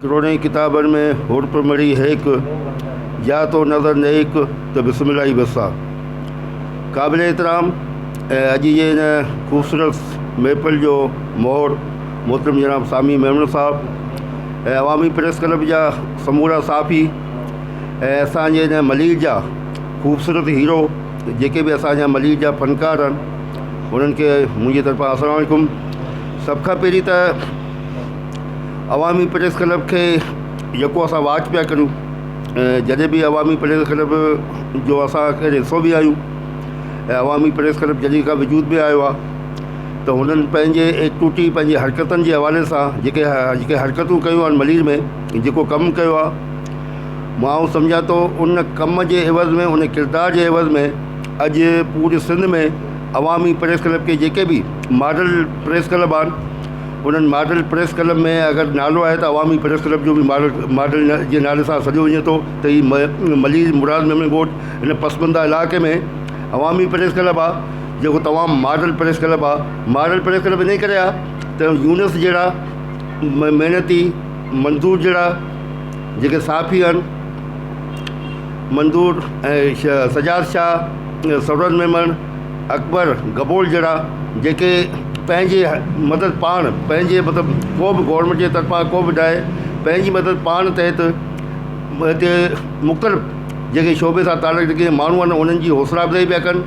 ڪروڙين ڪتابن ۾ حرف مڙئي هيڪ، جا تو نظر نيڪ ته بسم الله ئي بس آ. قابل احترام ۽ اڄ جي هن خوبصورت محفل جو مهور محترم جناب سامي ميمڻ صاحب ۽ عوامي پريس ڪلب جا سمورا صحافي ۽ اسان جي هن ملير جا خوبصورت هيرو جيڪي به اسان جا ملير جا فنڪار آهن انهن کي منهنجي طرفان السلام عليڪم. سڀ کان پهرين ته عوامي پريس ڪلب کي جيڪو اسان واچ پيا ڪريون ۽ جڏهن به عوامي پريس ڪلب جو اسان ڪنهن حصو به آهيون ۽ عوامي پريس ڪلب جڏهن کان وجود ۾ آيو آهي ته هنن پنهنجي ايڪٽوٽي پنهنجي حرڪتن جي حوالي سان جيڪي جيڪي حرڪتون ڪيون آهن ملير ۾ جيڪو ڪم ڪيو آهي مان سمجهان ٿو ان ڪم جي عوض ۾ ان ڪردار جي عوض ۾ اڄ پوري سنڌ ۾ عوامي پريس ڪلب کي جيڪي به ماڊل پريس ڪلب آهن انهن ماڊل پريس ڪلب ۾ اگر نالو آهي ته عوامي پريس ڪلب جو به ماڊل ماڊل جي نالي سان سڏيو وڃي ٿو ته هي ملير مراد ميمڻ ڳوٺ هن پسمانده علائقي ۾ عوامي پريس ڪلب آهي جيڪو تمام ماڊل پريس ڪلب آهي. ماڊل پريس ڪلب انهي ڪري آهي ته يونس جهڙا محنتي منظور جهڙا جيڪي صحافي آهن منظور ۽ سجاد شاهه سرور ميمڻ اڪبر گبول جهڙا جيڪي پنهنجي مدد پاڻ پنهنجي مطلب ڪو به گورنمينٽ جي طرفان ڪو به ناهي پنهنجي مدد پاڻ تحت هتي مختلف جيڪي شعبي سان تعلق جيڪي ماڻهو آهن انهن جي حوصلا افزائي پيا ڪن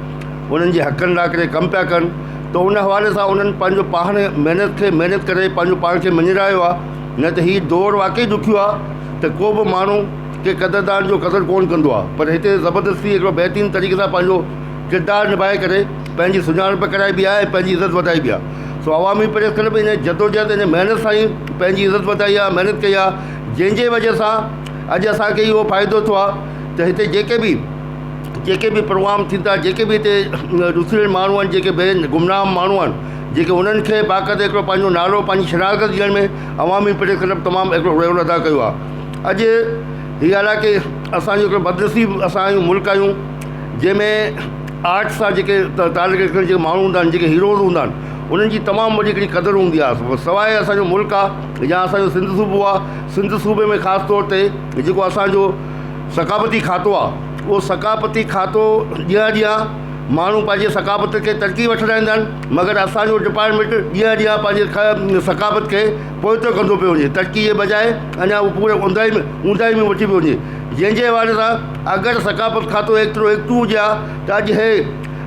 انهن جي حقن لاء ڪري ڪم پيا ڪن ته ان حوالي سان انهن پنهنجو پاڻ محنت کي محنت ڪري پنهنجو پاڻ کي مڃرايو آهي نه ته هي دور واقعي ڏکيو آهي ته ڪو به ماڻهو ڪي قدردان جو قدر ڪونه ڪندو آهي پر هتي زبردستي هڪڙو بهترين طريقي سان پنهنجو ڪردار نڀائي ڪري پنهنجي سڃاڻپ ڪرائي به آهي ۽ پنهنجي عزت وڌائي به آهي سو عوامي پريس ڪلب ان جدوجهد ان محنت سان ئي پنهنجي عزت وڌائي آهي محنت ڪئي آهي جنهن جي وجه سان اڄ اسان کي اهو فائدو ٿيو آهي ته هتي جيڪي به جيڪي به پروگرام ٿين ٿا جيڪي به هتي ڏسيل ماڻهو آهن جيڪي بي گمنام ماڻهو آهن جيڪي انهن کي باقاعده هڪڙو پنهنجو نالو پنهنجي شناخت ڏيڻ ۾ عوامي پريس ڪلب تمام هڪڙو رول ادا ڪيو آهي. اڄ هي حالانڪه اسان جو هڪڙو بدنصيب اسان آهيون ملڪ آهيون جنهن ۾ آرٽ سان جيڪي تعلق رکندڙ جيڪي ماڻهو هوندا آهن جيڪي هيروز هوندا آهن انهن جي تمام وڏي هڪڙي قدر هوندي آهي سواء اسانجو ملڪ آهي يا اسانجو سنڌ صوبو آهي سنڌ صوبي ۾ خاص طور تي جيڪو اسانجو ثقافتي کاتو آهي اهو ثقافتي کاتو ڏينهن ڏينهن ماڻهو پنهنجي ثقافت کي ترقي وٺرائيندا آهن مگر اسانجو ڊپارٽمينٽ ڏينهن ڏينهن پنهنجي ثقافت کي پوئتي ڪندو پيو وڃي، ترقي جي بجاء اڃا اهو پوري اونداهي ۾ اونداهي ۾ وٺي پيو وڃي، جنهن جي حوالي سان اگر ثقافت کاتو ايترو ايڪٽو هجي ها ته اڄ هي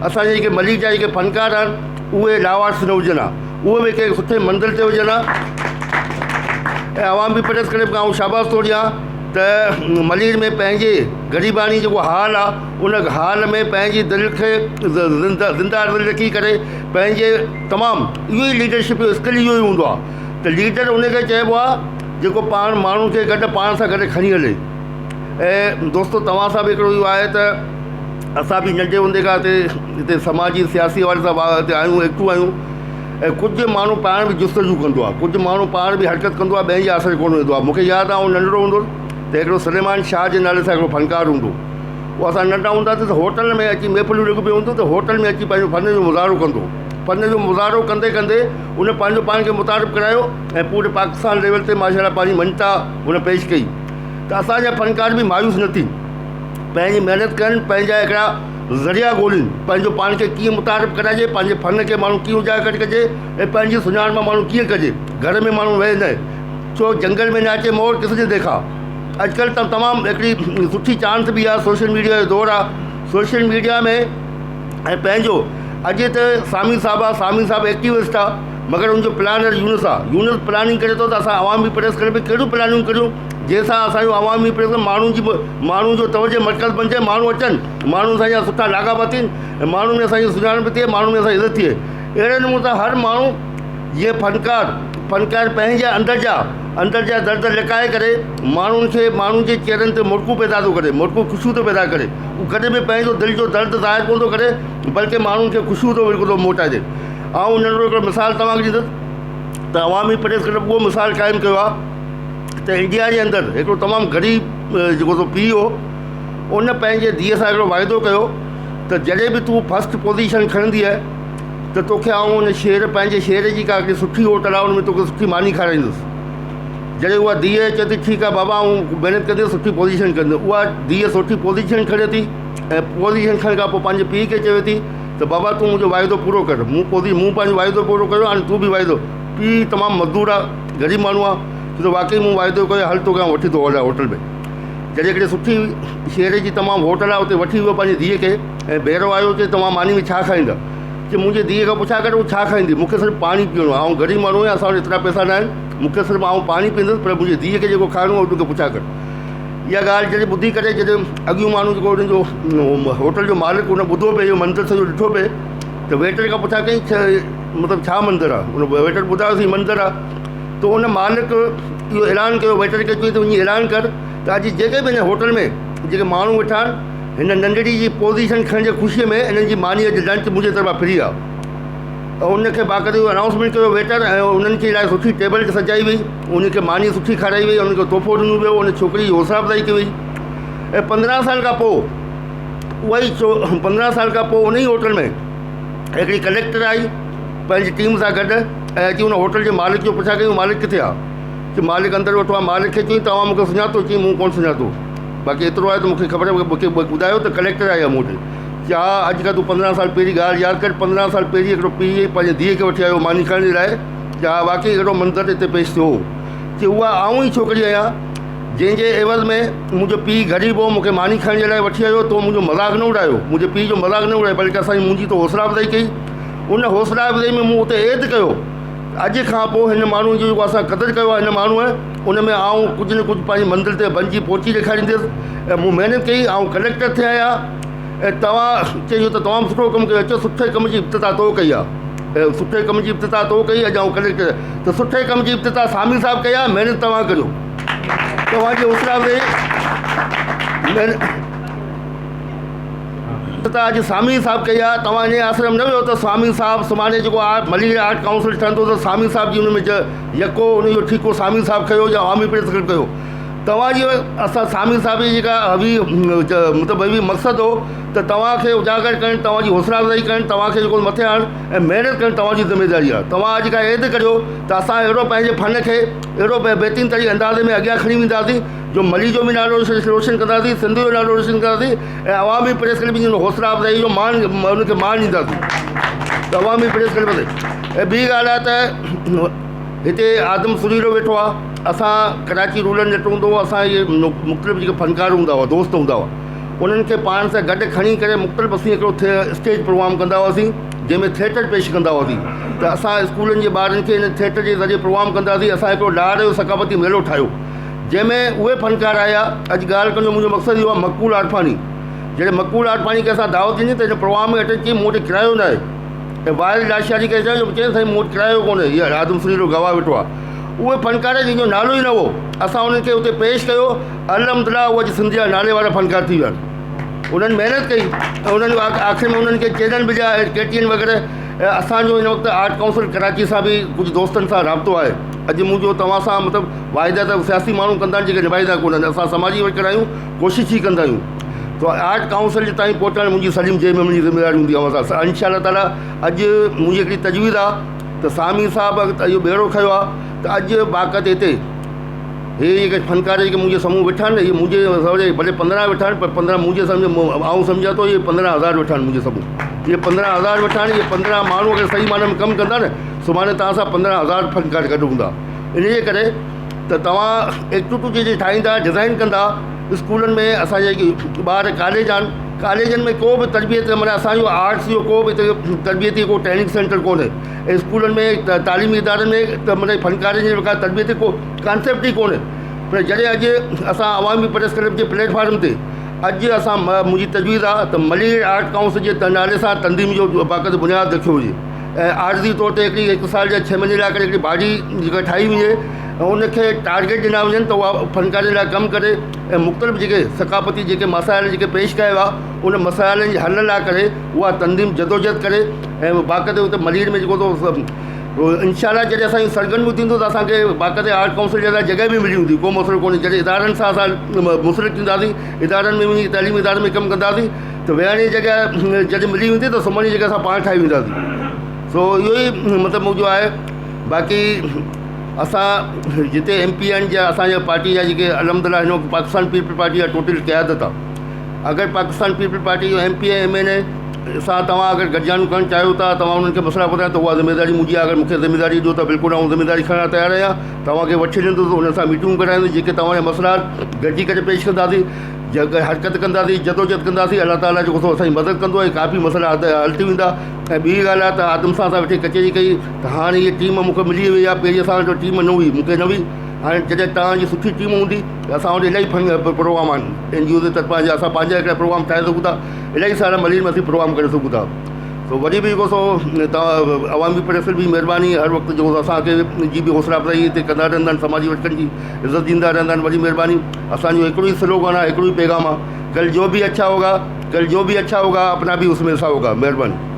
اسان جا جيڪي ملير جا جيڪي فنڪار آهن اهي لاوارث نه هجن ها، اهي به ڪنهن سٺي منزل تي هجن ها ۽ عوام به پريس ڪري آئون شاباس ٿو ڏيان ته ملير ۾ پنهنجي غريباڻي جيڪو حال آهي ان حال ۾ پنهنجي دل کي زنده زنده دل رکي ڪري پنهنجي تمام اهو ئي ليڊرشپ جو اسڪل اهو ئي هوندو آهي ته ليڊر ان کي چئبو آهي جيڪو پاڻ ماڻهن کي گڏ پاڻ سان گڏ کڻي هلي ۽ دوستو توهان سان به هڪڙو اهو آهي ته اسان به ننڍي هوندي کان هتي هتي سماجي سياسي حوالي سان هتي آهيون ايڪٽو آهيون ۽ ڪجهه ماڻهو پاڻ به جستجو ڪندو آهي ڪجهه ماڻهو پاڻ به حرڪت ڪندو آهي ٻين جي آسري ڪونه ويندو آهي مونکي ياد آهي آئون ننڍڙو هوندو هوس ته هڪڙو سليمان شاهه جي نالي سان هڪڙو فنڪار هوندو هو اهو اسان ننڍا هوندا هئاسين ته هوٽل ۾ اچي محفلون لڳيون پيون هونديون ته هوٽل ۾ اچي پنهنجو فن جو مظاهرو ڪندو هو. فن جو مظاهرو ڪندي ڪندي ان پنهنجو پاڻ کي متعارف ڪرايو ۽ پوري پاڪستان ليول تي ماشاء الله پنهنجي مڃتا هن پيش ڪئي ته اسان جا فنڪار به مايوس نه ٿين پنهنجي محنت ڪن پنهنجا هڪڙا ذريعا ڳولين پنهنجو پاڻ کي ڪيئن متعارف ڪرائجي پنهنجي فن کي ماڻهو ڪيئن اجاگر ڪجي ۽ پنهنجي سڃاڻپ ماڻهو ڪيئن ڪجي گهر ۾ ماڻهو ويهي نه ڇو جنگل ۾ ناچي مور ڪس ني ديکا اڄڪلهه ته تمام هڪڙي سٺي چانس به آهي سوشل ميڊيا جو دور آهي سوشل ميڊيا ۾ ۽ پنهنجو اڄ ته سامي صاحب آهي سامي صاحب ايڪٽيوسٽ آهي مگر ان جو پلانر يونس آهي يونس پلاننگ ڪري ٿو ته اسان عوامي پريس ڪلب ۾ ڪهڙيون پلاننگ ڪريون جنهن سان اسانجو عوامي پريس ماڻهن جي ماڻهن جو توجه مرڪز بنجي ماڻهو اچن ماڻهن سان جا سٺا لاڳاپا ٿين ۽ ماڻهن ۾ اسانجي سڃاڻپ ٿئي ماڻهن ۾ اسانجي عزت ٿئي اهڙي نموني سان هر ماڻهو جيئن فنڪار فنڪار پنهنجا اندر جا اندر جا درد لڪائي ڪري ماڻهن کي ماڻهن جي چهرن تي مرڪون پيدا ٿو ڪري مرڪون خوشيون ٿو پيدا ڪري هو ڪڏهن به پنهنجو دل جو درد ظاهر ڪونه ٿو ڪري بلڪه ماڻهن کي خوشيون ٿو بلڪل ٿو موٽائي ڏي آئون ننڍڙو هڪڙو مثال توهان کي ڏيندس ته عوامي پريس ڪلب اهو مثال قائم ڪيو آهي ته انڊيا جي اندر هڪڙو تمام غريب جيڪو سو پيء هو ان پنهنجي ڌيء سان هڪڙو واعدو ڪيو ته جڏهن به تون فرسٽ پوزيشن کڻندينء ته توکي آئون ان شهر پنهنجي شهر جي ڪا هڪڙي سٺي هوٽل آهي ان ۾ توکي سٺي ماني کارائيندس. جڏهن اها ڌيء چئي ٿي ٺيڪ آهي بابا آئون محنت ڪنديس سٺي پوزيشن کڻندس اها ڌيء سٺي پوزيشن کڻي ٿي ۽ پوزيشن کڻڻ کان پوء پنهنجي پيء کي چوي ٿي ته بابا تون منهنجو واعدو پورو ڪر مون پوزي مون پنهنجو واعدو پورو ڪيو هاڻي تون به واعدو پيء تمام مزدور آهي غريب ماڻهو آهي چئي ٿو واقعي مون واعدو ڪيو هل توکي آئون وٺي ٿو هلان هوٽل ۾ جڏهن هڪڙي سٺي شهر جي تمام هوٽل آهي اتي وٺي ويو پنهنجي ڌيء کي ۽ ڀيرو آيو چي توهان ماني ۾ ڇا کائيندا چي منهنجي ڌيء کان پڇا ڪر هو ڇا کائيندي مون کي صرف پاڻي پيئڻو آهي آئون غريب ماڻهو آهيان اسان وٽ ايترا پئسا نه آهن مون کي صرف آئون پاڻي پيئندس پر منهنجي ڌيء کي جيڪو کائڻو آهي ان کي پڇا ڪر اها ڳالهه جڏهن ٻڌي ڪري جڏهن اڳيون ماڻهو جيڪو ان جو هوٽل جو مالڪ ان ٻڌو پئي اهو منظر سڄو ڏٺو پئي ته ويٽر کان پڇا ڪئي مطلب ڇا منظر آهي ان ويٽر ٻڌايو هي منظر آهي ته ان مالڪ اهو اعلان ڪيو ويٽر کي چيو ته وڃي اعلان ڪر ته اڄ جيڪي به هن هوٽل ۾ جيڪي ماڻهو ويٺا آهن هن ننڍڙي جي پوزيشن کڻڻ جي خوشيء ۾ انهن جي ماني اڄ لنچ منهنجي طرفان فري آهي ته ان کي باقاعدي اهو انائونسمينٽ ڪيو ويٽر ۽ انهن کي لاء سٺي ٽيبل سجائي وئي انهن کي ماني سٺي کارائي وئي انهن کي تحفو ڏنو ويو ان ڇوڪري جي حوصلا افزائي ڪئي وئي ۽ 15 سال کان پوء اها ئي 15 سال کان پوء ان ئي هوٽل ۾ هڪڙي ڪليڪٽر آئي پنهنجي ٽيم سان گڏ ۽ اچي ان هوٽل جي مالڪ جو پڇا ڪئي مالڪ ڪٿي آهي چي مالڪ اندر ويٺو آهي مالڪ کي چيائين توهان مون کي سڃاتو چيائين مون ڪونه سڃاتو باقي ايترو آهي ته مون کي خبر آهي مون کي ٻڌايو ته ڪليڪٽر آئي آهي مون وٽ چي ها اڄ کان تون 15 سال پهرين ڳالهه ياد ڪر 15 سال پهرين هڪڙو پيء پنهنجي ڌيء کي وٺي آيو ماني کائڻ جي لاء چي ها واقعي اهڙو منظر هتي پيش ٿيو هو چي اها آئون ئي ڇوڪري آهيان جنهن جي عيوض ۾ منهنجو پيء غريب هو مون کي ماني کائڻ جي لاء وٺي آيو تو منهنجو مذاق نه اڏايو منهنجي پيء جو مذاق نه اڏايو بلڪه اسان جي منهنجي تو حوصلا افزائي ڪئي ان حوصلا افزائي ۾ مون اتي عهد ڪيو اڄ کان پوء هن ماڻهوء جو جيڪو اسان قدر ڪيو آهي هن ماڻهوء ان ۾ آئون ڪجهه نه ڪجهه پنهنجي منزل تي بنجي پهچي ڏيکاريندس ۽ مون محنت ڪئي آئون ڪليڪٽر ٿي آهيان ۽ توهان چيو ته تمام سٺو ڪم ڪيو اچو سٺي ڪم جي ابتدا تو ڪئي آهي ۽ سٺي ڪم جي ابتدا تو ڪئي اڄ آئون ڪليڪٽر ته سٺي ڪم جي ابتدا سامي صاحب ڪئي آهي محنت توهان ڪريو توهان جي حوصلا افزائي محنت ته اڄ سامي صاحب ڪئي آهي توهان انهي آسري ۾ نه ويو ته سامي صاحب سڀاڻي جيڪو آرٽ ملير آرٽ ڪائونسل ٺهندو ته سامي صاحب جي ان ۾ يڪو ان جو ٺيڪو سامي صاحب کنيو يا عوامي پريس ڪلب ڪيو توهان جي اسان سامي صاحب جي جيڪا هئي مطلب هئي مقصد هو ته توهان کي اجاگر ڪرڻ توهان جي حوصلا افزائي ڪرڻ توهان کي جيڪو مٿي آڻڻ ۽ محنت ڪرڻ توهان جي ذميداري آهي توهان اڄ کان عهد ڪريو ته اسان اهڙو پنهنجي فن کي اهڙو بهترين طريقي انداز ۾ اڳيان کڻي وينداسين جو ملي جو به نالو روشن ڪنداسين سنڌ جو نالو روشن ڪنداسين ۽ عوامي پريس ڪلب جي حوصلا افزائي جو مان ان کي مان ڏينداسين ته عوامي پريس ڪلب تي ۽ ٻي ڳالهه آهي ته هتي آدم سريلو ويٺو آهي اسان ڪراچي رولن ڏٺو هوندو هو اسان اهي مختلف جيڪي فنڪار هوندا هئا دوست هوندا هئا انهن کي پاڻ سان گڏ کڻي ڪري مختلف اسين هڪڙو اسٽيج پروگرام ڪندا هئاسين جنهن ۾ ٿيٽر پيش ڪندا هئاسين ته اسان اسڪولن جي ٻارن کي ان ٿيٽر جي ذريعي پروگرام ڪندا هئاسين اسان هڪڙو لاڙ جو ثقافتي ميلو ٺاهيو جنهن ۾ اهي فنڪار آيا، اڄ ڳالهه ڪرڻ جو منهنجو مقصد اهو آهي مقبول عارفاڻي، جڏهن مقبول عارفاڻي کي اسان دعوت ڏني ته هن پروگرام ۾ اٽينڊ ڪيائين مون وٽ ڪرايو ناهي ۽ واحد لاشاري کي چيو چيائين سائين مون وٽ ڪرايو ڪونهي هي آدم سريلو گواهه ويٺو آهي اهي فنڪار جن جو نالو ئي نه هو اسان انهن کي اتي پيش ڪيو الحمدلله اهي اڄ سنڌ جا نالي وارا فنڪار ٿي ويا آهن انهن محنت ڪئي ۽ انهن آخر ۾ انهن کي چينل مليا ڪي ٽي اين وغيره ۽ اسان جو هن وقت آرٽ ڪائونسل ڪراچي سان به ڪجهه دوستن سان رابطو آهي اڄ منهنجو توهان سان مطلب واعدا ته سياسي ماڻهو ڪندا آهن جيڪي نڀائيندا ڪونهن اسان سماجي ورڪر آهيون ڪوشش ئي ڪندا آهيون ته آرٽ ڪائونسل جي تائين پهچائڻ منهنجي سليم جي ميمڻ جي ذميواري هوندي اوهان سان انشاء الله تعالي اڄ منهنجي هڪڙي تجويز آهي ته سامي صاحب اهو ٻيڙو کنيو آهي ته اڄ باقاعدي هتي هي جيڪي فنڪار جيڪي منهنجي سامهون ويٺا آهن اهي منهنجي سمجهه ڀلي 15 ويٺا آهن پر 15 منهنجي سمجهه آئون سمجهان ٿو اهي 15000 ويٺا آهن منهنجي سامهون اهي 15000 ويٺا آهن اهي 15 ماڻهو اگر صحيح معنيٰ ۾ ڪم ڪندا نه سڀاڻي توهان سان 15000 فنڪار گڏ هوندا ان جي ڪري ته توهان ايڪٽيوٽيون جيڪي ٺاهيندا ڊزائن ڪندا اسڪولن ۾ اسان جا جيڪي ٻار ڪاليج آهن ڪاليجن ۾ ڪو به تربيت معنيٰ اسانجو آرٽس جو ڪو به هتي تربيتي ڪو ٽريننگ سينٽر ڪونهي اسڪولن ۾ تعليمي ادارن ۾ ته معنيٰ فنڪارن جي ڪا تربيتي ڪو ڪانسيپٽ ئي ڪونهي پر جڏهن اڄ اسان عوامي پريس ڪلب جي پليٽ فارم تي اڄ اسان منهنجي تجويز آهي ته ملير آرٽ ڪائونسل جي نالي سان تنظيم جو باقاعده بنياد رکيو وڃي ۽ عارضي طور تي هڪڙي هڪ سال يا ڇهه مهيني لاء ڪري هڪڙي باڊي جيڪا ٺاهي وڃي ۽ ان کي ٽارگيٽ ڏنا وڃن ته اها فنڪاري لاء ڪم ڪري ۽ مختلف جيڪي ثقافتي جيڪي مسائل جيڪي پيش ڪيا ويا ان مسائلن جي حل لاء ڪري اها تنظيم جدوجهد ڪري ۽ باقاعدي اتي ملير ۾ جيڪو تو انشاء الله جڏهن اسان جون سرگرميون ٿينديون ته اسانکي باقاعدي آرٽ ڪائونسل جي لاء جڳهه به ملي ويندي ڪو مسئلو ڪونهي جڏهن ادارن سان اسان منسلڪ ٿينداسين ادارن ۾ وڃي تعليمي ادارن ۾ ڪم ڪنداسين ته ويهڻ جي جڳهه جڏهن ملي ويندي ته سمهڻ جي جڳهه اسان پاڻ ٺاهي وينداسين سو اهو ئي مطلب منهنجو آهي باقي اسان جتي ايم پي آهن جا اسان جا پارٽي جا جيڪي الحمد لله هن وقت پاڪستان پيپلز پارٽي جا ٽوٽل قيادت آهي اگر پاڪستان پيپلز پارٽي جو ايم پي اي ايم اين اي سان توهان اگر گڏجاڻيون ڪرڻ چاهيو ٿا توهان انهن کي مسئلا ٻڌايو ته اها ذميواري منهنجي آهي اگر مون کي ذميواري ڏيو ته بلڪل آئون ذميواري کڻڻ لاء تيار آهيان توهان کي وٺي ڏيندس انهن سان ميٽنگون ڪرائيندس جيڪي توهان جا مسئلا آهن گڏجي ڪري پيش ڪنداسين جيڪر حرڪت ڪنداسين جدوجهد ڪنداسين الله تعاليٰ جيڪو سو اسان جي مدد ڪندو ۽ ڪافي مسئلا حل ٿي ويندا ۽ ٻي ڳالهه آهي ته آدم سان اسان ويٺي ڪچهري ڪئي ته هاڻي هيء ٽيم مون کي ملي وئي آهي پهرين اسان وٽ ٽيم نه هئي مون کي نه هئي هاڻي جڏهن توهان جي سٺي ٽيم هوندي ته اسان وٽ الاهي فنڊ پروگرام آهن اين جي او جي طرفان يا اسان پنهنجا هڪڙا پروگرام ٺاهي سگهون ٿا الاهي سارا ملير ۾ اسين پروگرام ڪري سگهون ٿا سو وري به جيڪو سو توهان عوامي پريس جي مهرباني هر وقت جيڪو اسان کي جي به حوصلا افزائي هتي ڪندا رهندا آهن سماجي ورڪن جي عزت ڏيندا رهندا آهن وڏي مهرباني اسان جو هڪڙو ئي سلوگن آهي هڪڙو ئي پيغام آهي ڪل جو به اڇا هوگا ڪل جو به اڇا هوگا اپنا به اس ۾ حصا هوگا مهرباني.